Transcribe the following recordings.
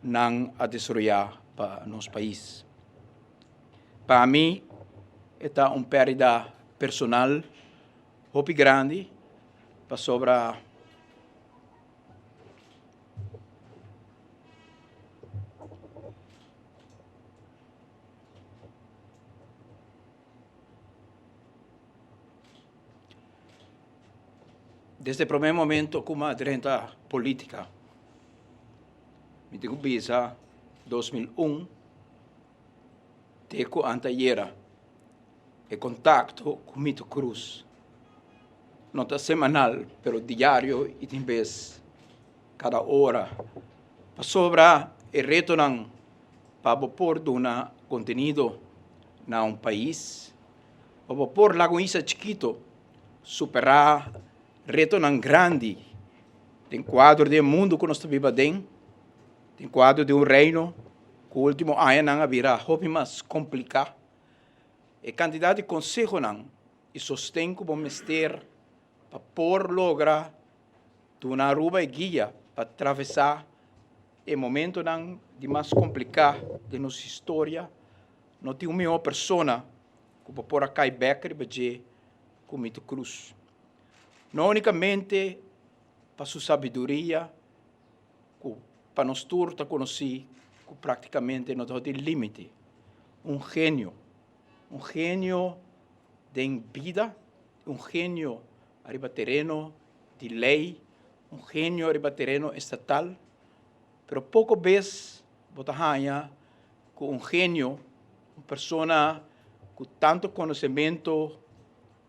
nan a desaroyá pa nos pais. Pa mi e ta un pèrdida personal hopi grandi pasobra Desde e prome momento ku mi a drenta politica, mi tin ku bisa 2001 te ku antayera e kontakto ku Mito Cruz no ta semanal pero diario i tin bes kada ora pasobra e retonan pa bo por duna kontenido na un pais, pa bo por laga un isla chikito superá retonan grandi den kuadro di e mundu ku nos ta biba aden, den kuadro di un reino ku último añanan a bira hopi mas kompliká. E kantidat di konsehonan i sosten ku bo mester pa por logra duna Aruba e guia pa travesá e momentonan di mas kompliká den nos historia, no tin un mihó persona ku bo por a kai bèk riba dje ku Mito Cruz. No únikamente pa su sabiduria ku pa nos tur ta konosí ku práktikamente no tabatin límite, un genio, un genio den bida, un genio ariba tereno di lei, un genio riba tereno estatal, pero poko bes bo ta haña ku un genio, un persona ku tantu konosementu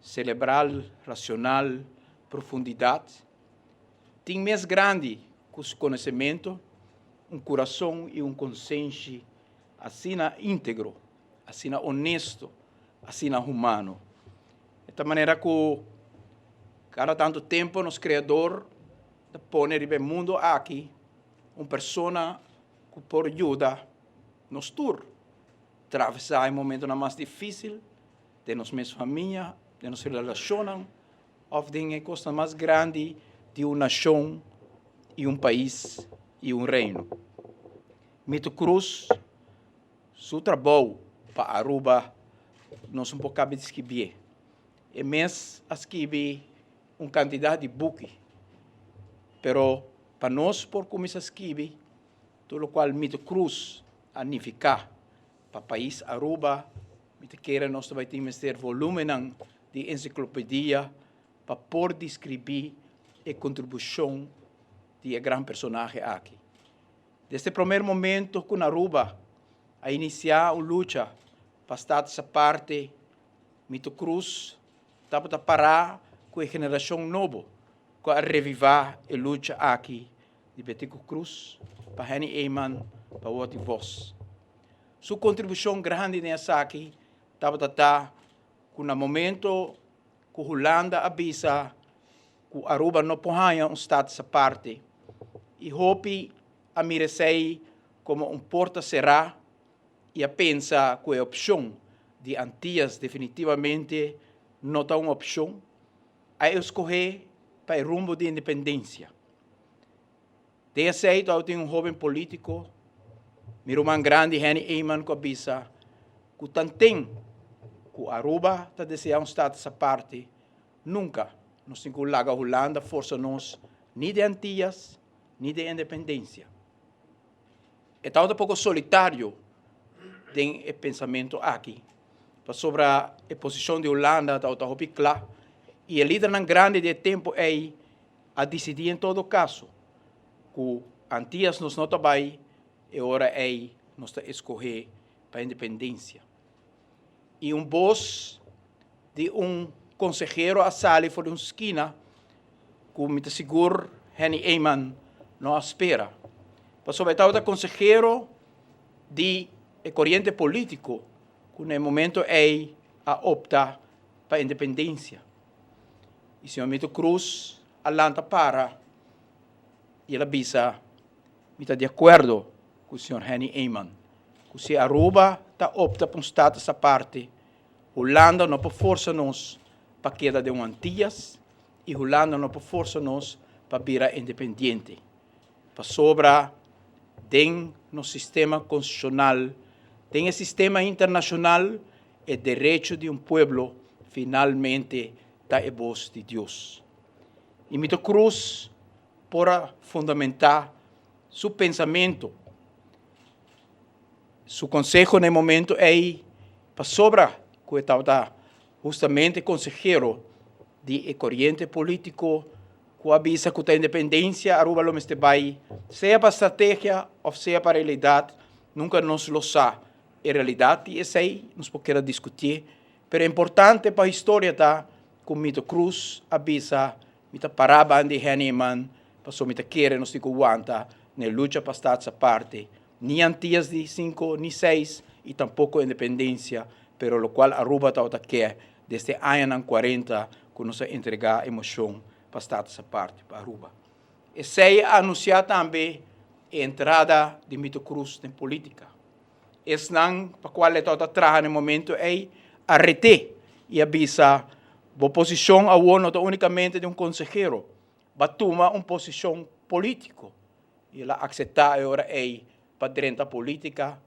selebral, rasional, profundidat, tin mes grandi ku su konosementu, un kurason i un konsenshi asina íntegro, asina honesto, asina humano. E ta manera ku kada tantu tempu nos Kreador ta pone riba e mundu aki un persona ku por yuda nos tur travesá e momentunan mas difísil den nos mes famia, den nos relashonnan òf den e kosnan mas grandi di un nashon i un pais i un reino. Mito Cruz Su trabou pa Aruba nos un por cabe di skibié. E mes a skibi un cantidad di buki, pero pa nos por cuminsa skibi tur locual Mito Cruz a nifica pa pais Aruba, mi ta kere nos ta bay tin mester volumennan di enciclopedia pa por describi e contribucion di e gran personahe aki. Desde promer momento cu na Aruba a inicia un lucha pa status aparte, Mito Cruz tabata para cu e generacion nobo cu a reviva e lucha aki di Betico Cruz pa Henny Eman pa Wotty Vos. Su contribucion grandi den esaki tabata ta cu na momento cu Hulanda a bisa ku Aruba no por haña un status aparte i hopi a mira esei komo un porta será i a pensa ku e opshon di Antias definitivamente no ta un opshon, a eskohé pa e rumbo di independensia. Den esei tabatin un hóben polítiko, mi ruman grandi Henny Eman ku a bisa ku tanten ku Aruba ta deseá un status aparte, Nunka nos tin ku laga Hulanda forsa nos ni den Antillas ni den independensia. E tabata poko solitario den e pensamentu aki, pasobra e posishon di Hulanda tabata hopi kla i e lidernan grandi di e tempu ei a disidí en todo kaso ku Antillas nos no ta bai, e ora ei nos ta eskohé pa independensia. I un bos di un konsehero a sali for di un skina ku mi ta sigur Henny Eman no a spera. Pasobra e tabata konsehero di e koriente polítiko ku na e momento ei a opta pa independensia. I señor Mito Cruz a lanta para i el a bisa, Mi ta di akuerdo ku señor Henny Eman ku si Aruba ta opta pa un status aparte, Hulanda no por forsa nos pa keda den un Antillas i Hulanda no por forsa nos pa bira independiente. Pasobra den nos sistema konstitushonal, den e sistema internashonal, e derecho di un pueblo finalmente ta e bos di Dios. I Mito Cruz por a fundamentá su pensamentu, su konseho na e momento ei, pasobra ku e tabata hustamente konsehero di e koriente polítiko ku a bisa ku ta independensia Aruba lo mester bai, sea pa strategia òf sea pa realidat, nunka nos lo sa e realidat di esei, nos por keda diskutié, pero importante pa historia ta ku Mito Cruz a bisa mi ta pará banda di Henny Eman pasobra mi ta kere nos tin ku wanta na e lucha pa Staats Aparte, ni Antillas di sinku ni seis i tampoko independensia, pero lokual Aruba tabata ke desde añanan kuarenta ku nos a entregá e moshon pa Status Aparte pa Aruba. Esei a anunsiá tambe e entrada di Mito Cruz den polítika. Esnan pa kual e tabata traha na e momento ei a ret'é i a bisa, Bo posishon awor no ta únikamente di un konsehero, bo a tuma un posishon polítiko. I el a akseptá e ora ei pa drenta polítika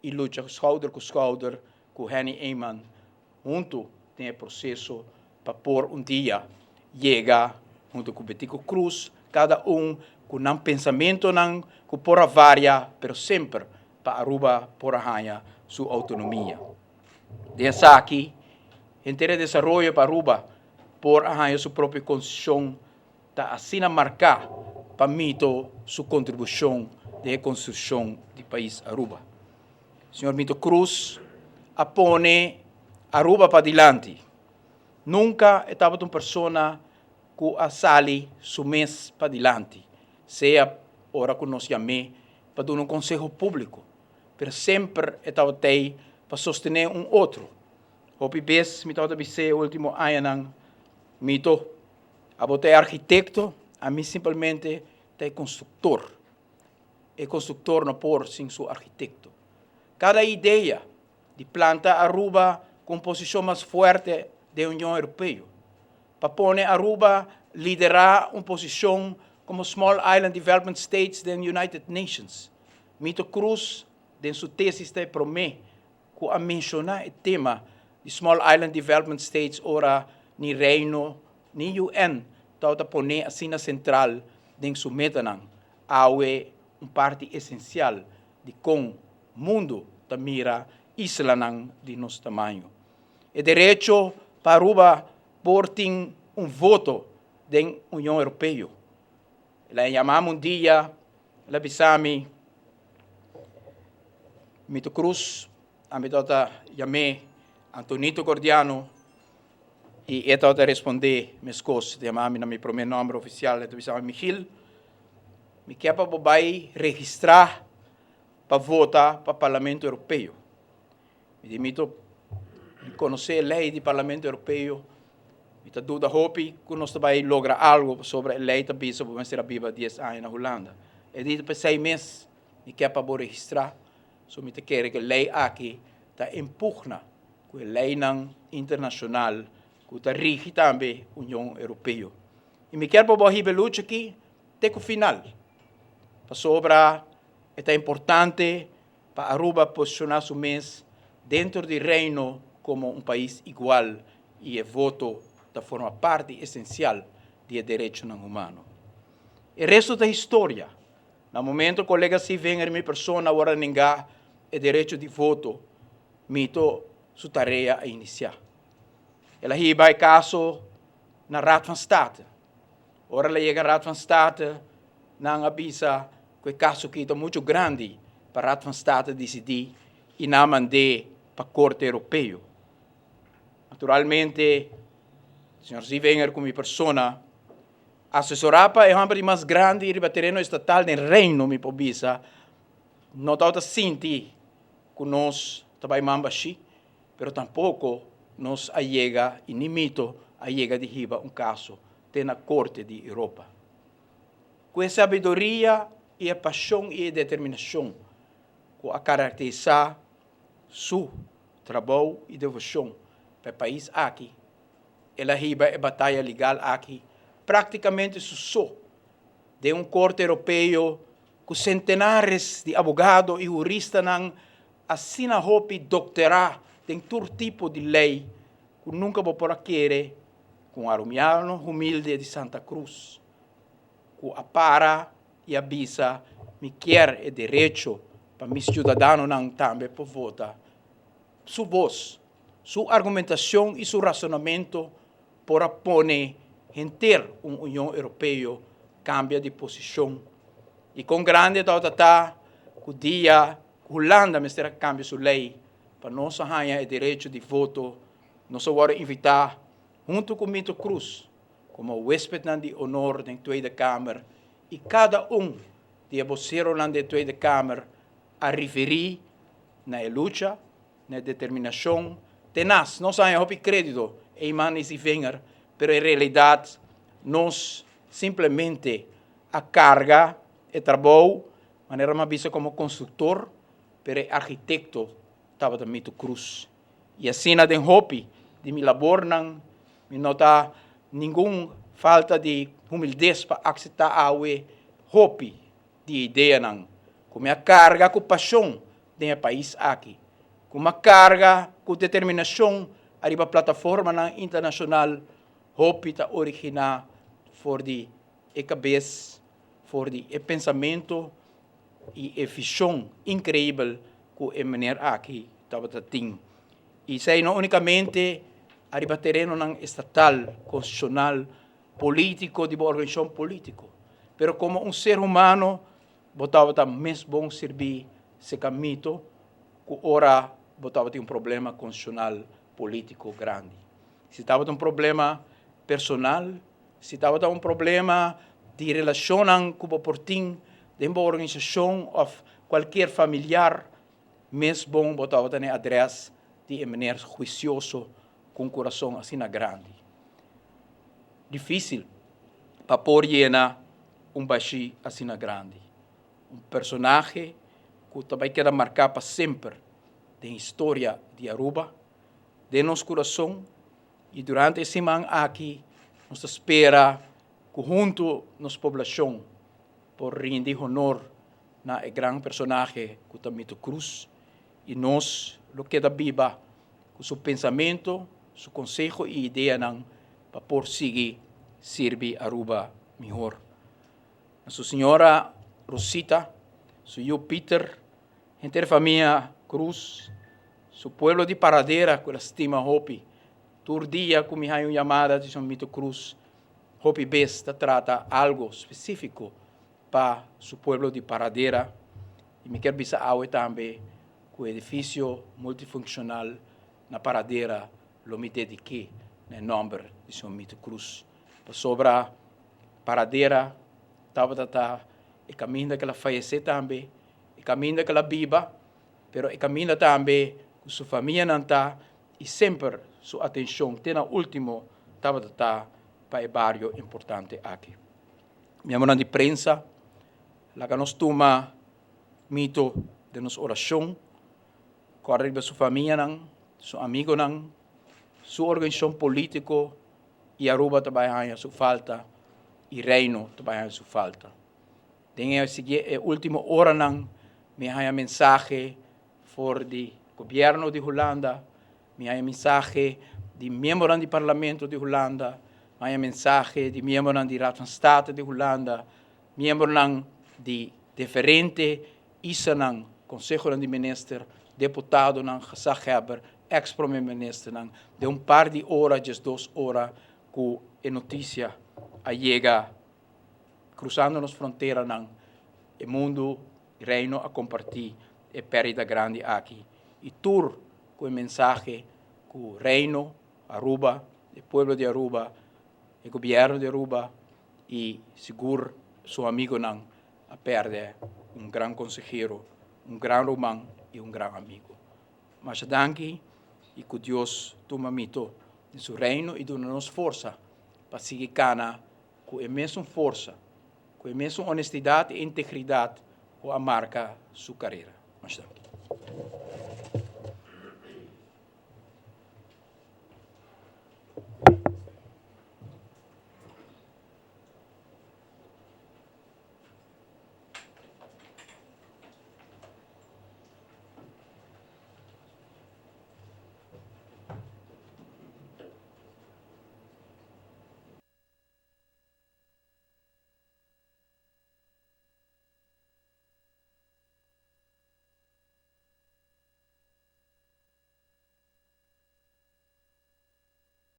i lucha skouder ku skouder ku Henny Eman huntu den e proseso pa por un dia yega huntu ku Betico Croes, kada un ku nan pensamentonan ku por a varia pero semper pa Aruba por a haña su outonomia. Den esaki henter e desaroyo pa Aruba por a haña su propio konstitushon ta asina marká pa Mito su kontribushon den e konstrukshon di pais Aruba. Señor Mito Cruz a pone Aruba padilanti. Nunka e tabata un persona ku a sali su mes padilanti, sea ora ku nos yam'é pa duna un konseho públiko, pero semper e tabata ei pa sostené un otro. Hopi bes mi tabata bis'é e último añanan, Mito, abo ta e arkitekto, ami simpelmente ta e konstruktor. E konstruktor no por sin su arkitekto. Kada idea di planta Aruba ku un posishon mas fuerte den Union Europeo, pa pone Aruba liderá un posishon komo Small Island Development States den United Nations. Mito Cruz den su tesis ta e promé ku a menshoná e tema di Small Island Development States ora ni Reino ni UN tabata poné asina sentral den su metanan. Awe un parti esensial di kon mundu ta mira islanan di nos tamaño. E derecho pa Aruba por tin un voto den Union Europeo. El a yama mi un dia, el a bisa mi, Mito Cruz, ami tabata yam'é Antonito Gordiano, i e tabata respondé meskos, e ta yama mi na mi promé nòmber ofisial, e ta bisa mi, Michiel, mi ke pa bo bai registrá pa vota pa Parlamento Europeo. Mi di, Mito, mi konosé e lei di Parlamento Europeo, mi ta duda hopi ku nos ta bai logra algu pasobra e lei ta bisa bo mester a biba dies aña na Hulanda. E di, P'esei mes mi ke pa bo registrá, so mi ta kere ku e lei aki ta empugna ku e leinan internashonal ku ta rigi tambe Union Europeo. I mi kier pa bo hiba e lucha aki te ku final, pasobra e ta importante pa Aruba posiciona su mes dentro di Reino como un pais igual y e voto ta forma parti esencial di e derechonan humano. E resto ta historia. Na momento colega Sievinger y mi persona awor a nenga e derecho di voto, Mito su tarea a inicia. El a hiba e caso na Raad van State. Ora el a yega Raad van State, nan a bisa ku e kaso aki ta muchu grandi pa Raad van State disidí i nan a mand'é pa Korte Europeo. Naturalmente, señor Zievinger ku mi persona asesorá pa e hòmber di mas grandi riba tereno estatal den Reino, mi por bisa, no tabata sinti ku nos ta bai man bashí, pero tampoko nos a yega i ni Mito a yega di hiba un kaso te na Korte di Europa. Ku e sabiduria i e pashon i e determinashon ku a karakterisá su trabou i devoshon pa e pais aki, el a hiba e bataya legal aki praktikamente su so den un korte europeo. ku sentenares di abogado i huristanan asina hopi dokterá den tur tipo di lei ku nunka bo por a kere ku un arumiano humilde di Santa Cruz ku a para i a bisa mi kier e derecho pa mi siudadanonan tambe por vota. Su bos, su argumentacion y su razonamento por a pone henter un Union Europeo cambia di posicion. Y con grandi tabata ta cu dia cu Hulanda mester a cambia su ley pa nos a haya e derecho di voto, nos a worde invita hunto cu Mito Cruz como huespednan di honor den Tweede Kamer y cada un di e boceronan den Tweede Kamer a referi na e lucha, na e determinashon tenas. Nos a haña hopi krédito, Eman i Zivinger, pero en realidat nos simplemente a karga e trabou, manera mi a bisa komo konstruktor, pero e arkitekto tabata Mito Cruz. I asina den hopi di mi labornan mi no ta ningun falta di humildes pa akseptá awe hopi di e ideanan ku mi a karga ku pashon den e pais aki, ku mi a karga ku determinashon ariba plataformanan internashonal, hopi ta originá for di e kabes, for di e pensamentu i e vishon inkreibel ku e meneer aki tabata tin. I esei no únikamente ariba terenonan estatal, konstitushonal, polítiko di bo organisashon polítiko, pero komo un ser humano bo tabata mes bon sirbí seka mito ku ora bo tabatin un problema konstitushonal polítiko grandi. Si tabata un problema personal, si tabata un problema di relashonnan ku bo por tin den bo organisashon òf kualkier familiar, mes bon bo tabata na e adrès di e meneer huisioso ku un kurason asina grandi. Difísil pa por yena un bashí asina grandi. Un personahe ku ta bai keda marká pa semper den historia di Aruba, den nos kurason i durante e siman aki nos ta spera ku huntu nos poblashon por rindi honor na e gran personahe ku ta Mito Cruz i nos lo keda biba ku su pensamentu, su konseho i ideanan pa por sigui sirbi Aruba mihor. Na su señora Rosita, su yu Peter, henter famia Cruz, su pueblo di Paradera ku el a stima hopi. Tur dia ku mi haña un yamada di señor Mito Cruz, hopi bes ta trata algo spesífiko pa su pueblo di Paradera. I mi kier bisa awe tambe ku edifisio multifunkshonal na Paradera lo mi dediké na e nòmber di señor Mito Cruz. Pasobra Paradera tabata ta e kaminda ku el a fayesé tambe, e kaminda ku el a biba, pero e kaminda tambe ku su famianan ta i semper su atenshon te na último tabata ta pa e bario importante aki. Miembronan di prensa, laga nos tuma Mito den nos orashon, kòrda riba su famianan, su amigonan, su organisashon polítiko i Aruba ta bai haña su falta i Reino ta bai haña su falta. Den e e último oranan mi a haña mensahe for di gobièrnu di Hulanda, mi haña mensahe di miembronan di parlamento di Hulanda, mi haña mensahe di miembronan di Raad van State di Hulanda, Miembronan di diferente islanan, konsehonan di minister, deputadonan, gezaghebber, eks prome ministernan, den un par di ora, 12 ora, ku e notisia a yega krusando nos fronteranan, e mundu, Reino a kompartí e pèrdida grandi aki i tur ku e mensahe ku Reino, Aruba, e pueblo di Aruba, e gobièrnu di Aruba i sigur su amigonan a pèrdè un gran konsehero, un gran ruman i un gran amigo. Masha danki i ku Dios tuma mito den su reino i duna nos forsa pa sigui kana ku e mesun forsa, ku e mesun honestidat i integridat ku a marka su karera. Masha danki.